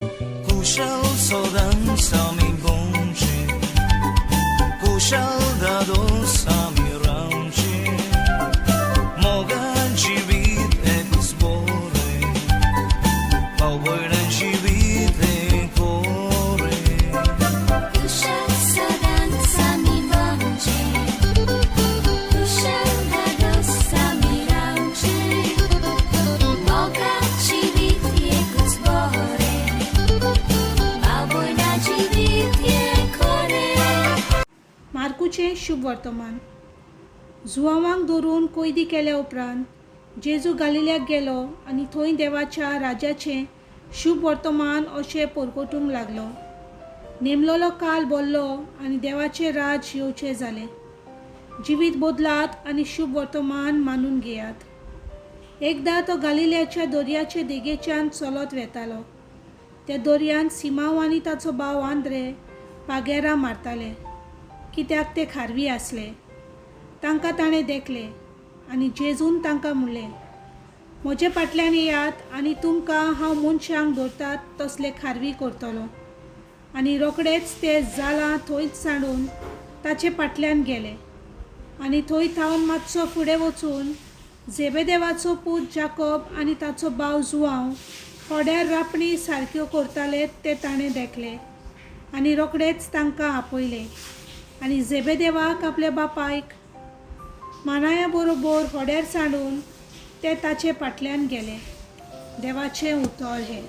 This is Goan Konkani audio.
कुशल सदांच आमी भोंवचें, कुशल दादोस आमी रावचें, मोगान जिवीत एकूच बरें, भाव भयणां जिवीत हें कोरें. कुशल सदांच आमी भोंवचें, कुशल धादोस आमी रावचें, मोगा जिवीत एकूच बरें, भाव भयणां जिवीत हें खरें. मार्कूचें शुभ वर्तमान. जुवांवांक धरून कोयदी केल्या उपरांत जेजू गालिल्याक गेलो आनी थंय देवाच्या राज्याचें शुभ वर्तमान अशें परगटूंक लागलो. नेमलोलो काल बोल्लो आनी देवाचें राज येवचें जालें. जिवीत बदलात आनी शुभ वर्तमान मानून घेयात. एकदां तो गालिल्याच्या दर्याचे देगेच्यान चलत वेतालो. त्या दर्यांत सिमांव आनी ताचो भाव आंद्रे पागेरां मारताले, कित्याक ते खारवी आसले. तांकां ताणें देखले आनी जेजून तांकां म्हणलें, म्हजे फाटल्यान येयात आनी तुमकां हांव मनशांक धरतात तसले खारवी करतलो. आनी रोखडेच ते जालां थंयच सांडून ताचे फाटल्यान गेले. आनी थंय थावन मातसो फुडें वचून झेबेदेवाचो पूत जाकोब आनी ताचो भाव जुवांव होड्यार रापणी सारक्यो करताले ते ताणें देखले आनी रोखडेच तांकां आपयले. आनी झेबेदेवाक आपल्या बापायक मानाया बरोबर होड्यार सांडून ते ताचे फाटल्यान गेले. देवाचें उतर हें.